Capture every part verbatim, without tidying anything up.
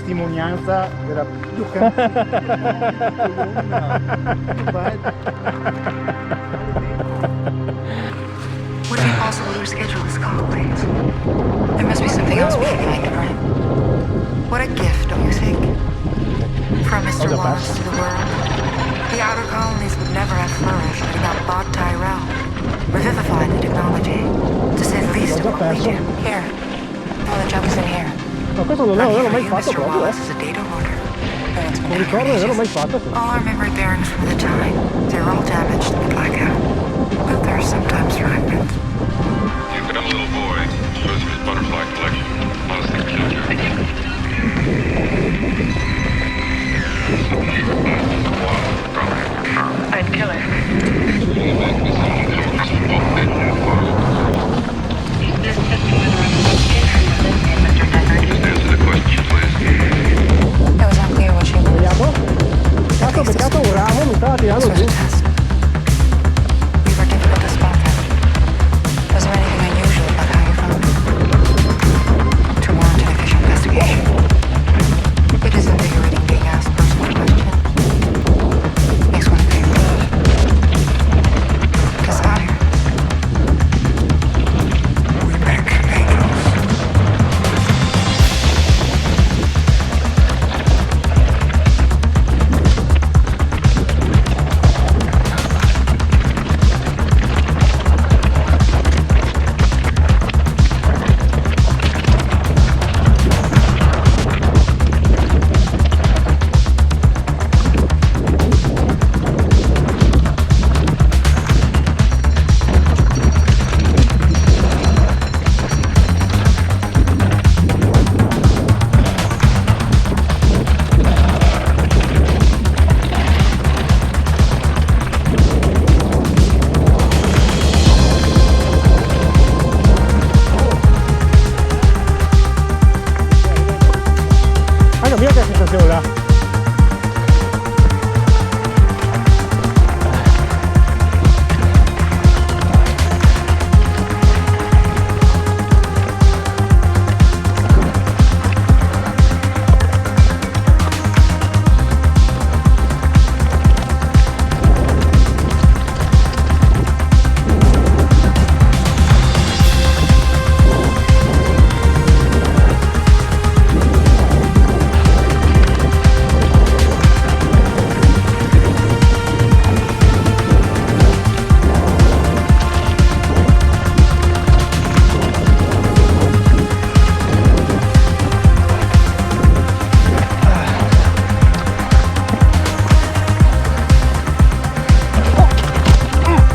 Testimonianza dela più grande colonna. Vai. Would it be possible to reschedule this call, please? There must be something else we can find, right? What a gift, don't you think? From Mister Wallace to the world, the outer colonies would never have flourished without Bob Tyrell. Revivify the technology, to say the least of what we do. Here. Oh, the junk is in here. Ma questo non, non l'ho mai fatto proprio, eh. Lucky for you, Mister Wallace is a data hoarder. No ricordo di averlo mai fatto. All our memory bearings from the time, they're all damaged in the blackout. But there are sometimes fragments. You've got a little boy who does his butterfly collection on a six shooter. I'd kill her. Answer the question, please. It was unclear what she was. Vediamo. Peccato, peccato, un ramo mi stava tirando giù. This was a test. We were difficult to spot then. Was there anything unusual about how you found it to warrant an official investigation? It is invigorating being asked personal questions. Makes one think. Desire. We make angels. Ah, no, mira che sensasion là.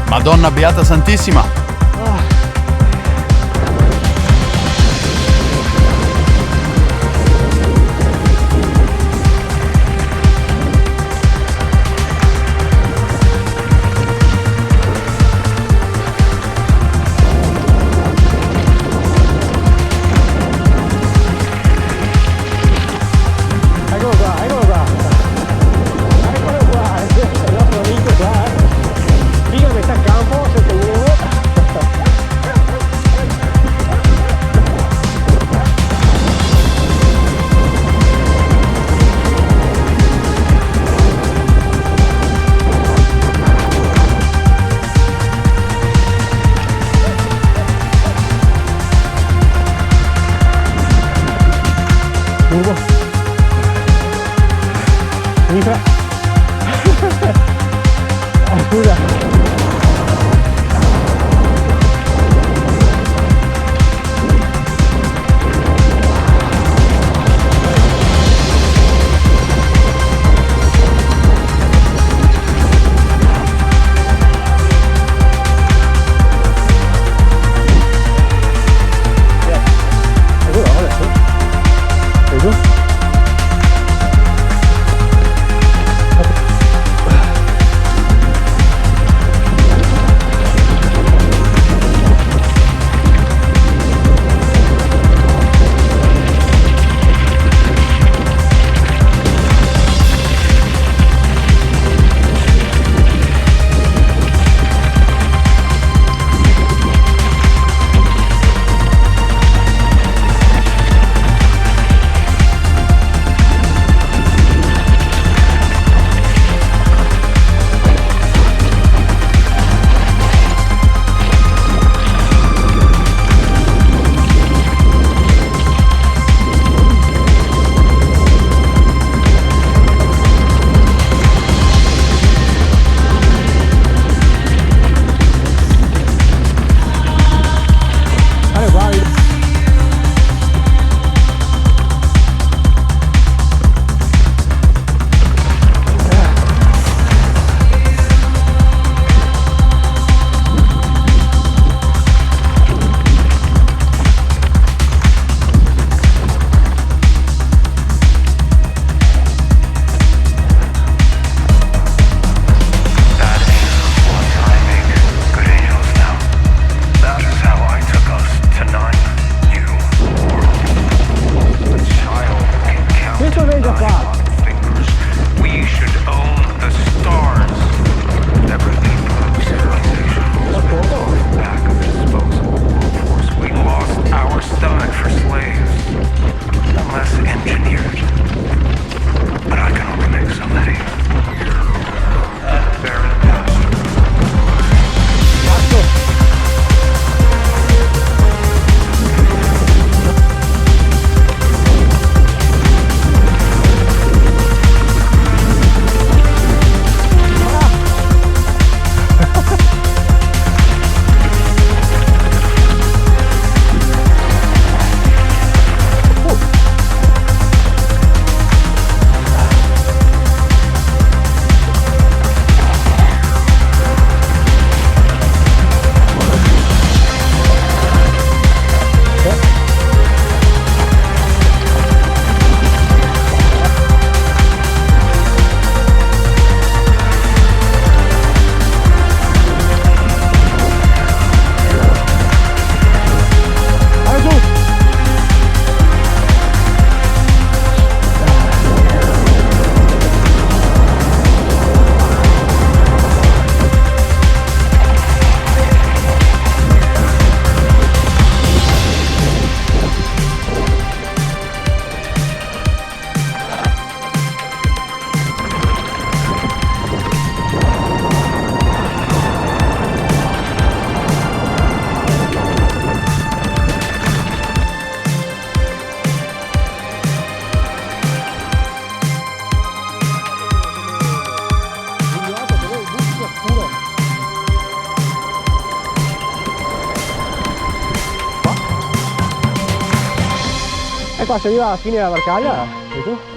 Madonna Beata Santissima! Eccolo qua, eccolo qua. Eccolo qua, il nostro amico qua, eh. Fino a metà campo, se tenevo. Qua se riva a la fine dela varcaglia, vedo.